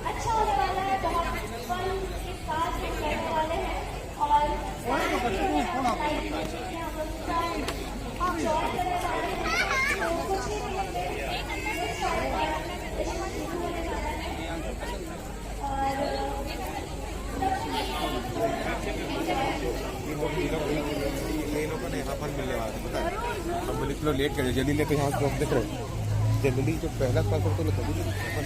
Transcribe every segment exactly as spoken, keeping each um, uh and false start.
अच्छा होने वाला है, बहुत fun के साथ हम करने वाले हैं। और ये लोगों ने यहाँ पर मिलने वाला था, पता है? हम बोले, "चलो, लेट कर, जल्दी ले।" तो यहाँ से देख रहे हो, जनरली जो पहला स्पॉन्सर तो लोग कभी नहीं, अपन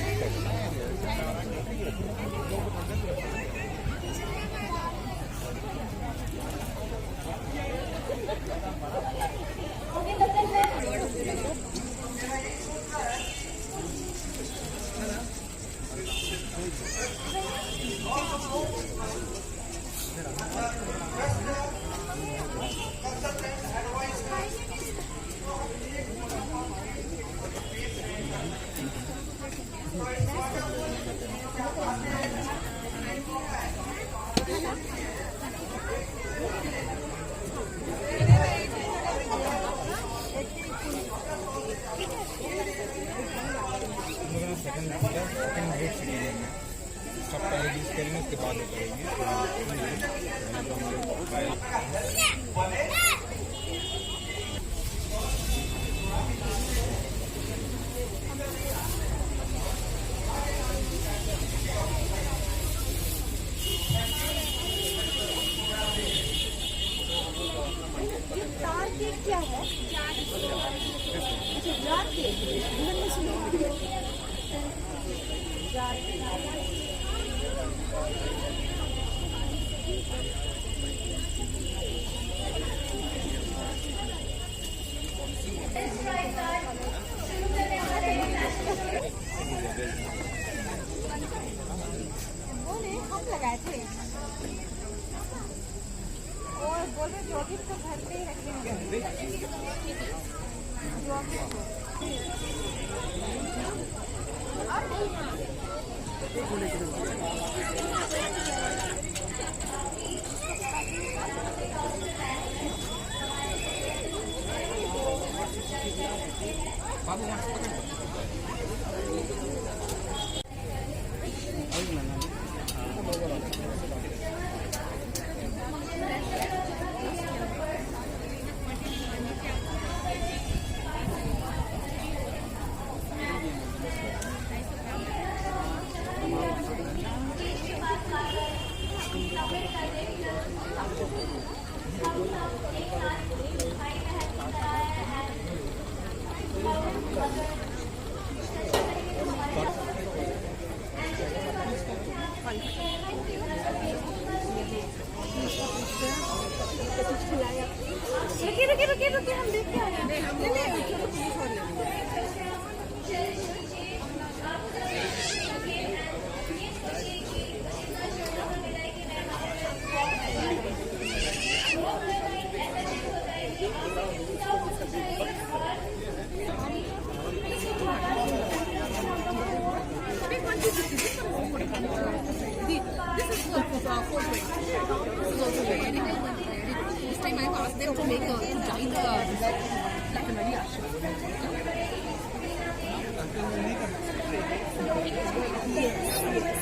सेकंड, सेकंड रेट सीढ़ी है। सब पहले यूज़ करेंगे, उसके बाद वो करेंगे। ये तार के क्या है? अच्छा, यार के। वो नहीं, हम लगाए थे। और बोल रहे, जो भी तो घर पे ही रखेंगे। जो भी तो। रुकिए, रुकिए, रुकिए, रुकिए, हम देख के आ रहे हैं। नहीं, नहीं, रुकिए, रुकिए, sorry। This is good for, uh, cold drink. This is also very good. This time I have asked them to make, uh, to dye the, like a nadi ashram. Yes, yes.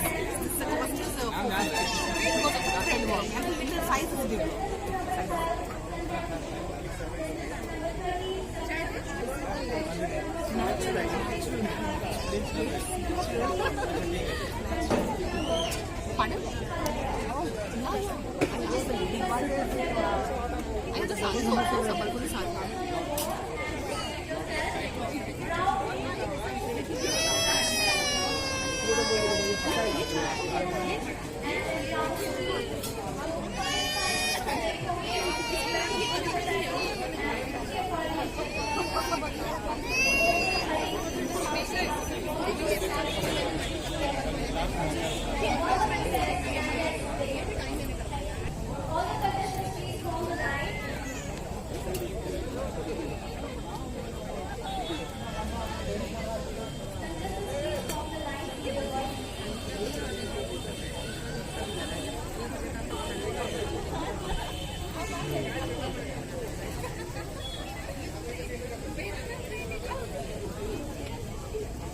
The cost is, uh, four fifty. Because of the thread work. And the little size is big.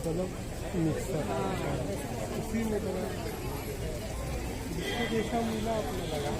चलो, मिक्सर। इसी में तो जिसको जैसा मिला, अपना लगा।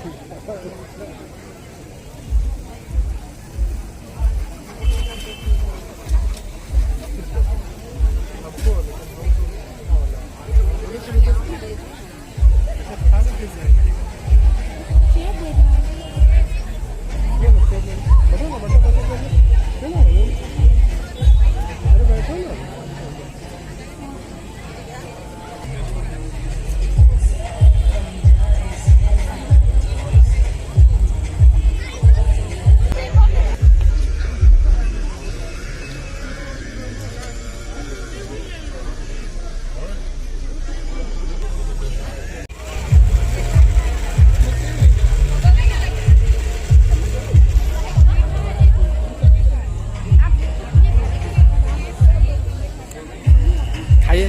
खाइए।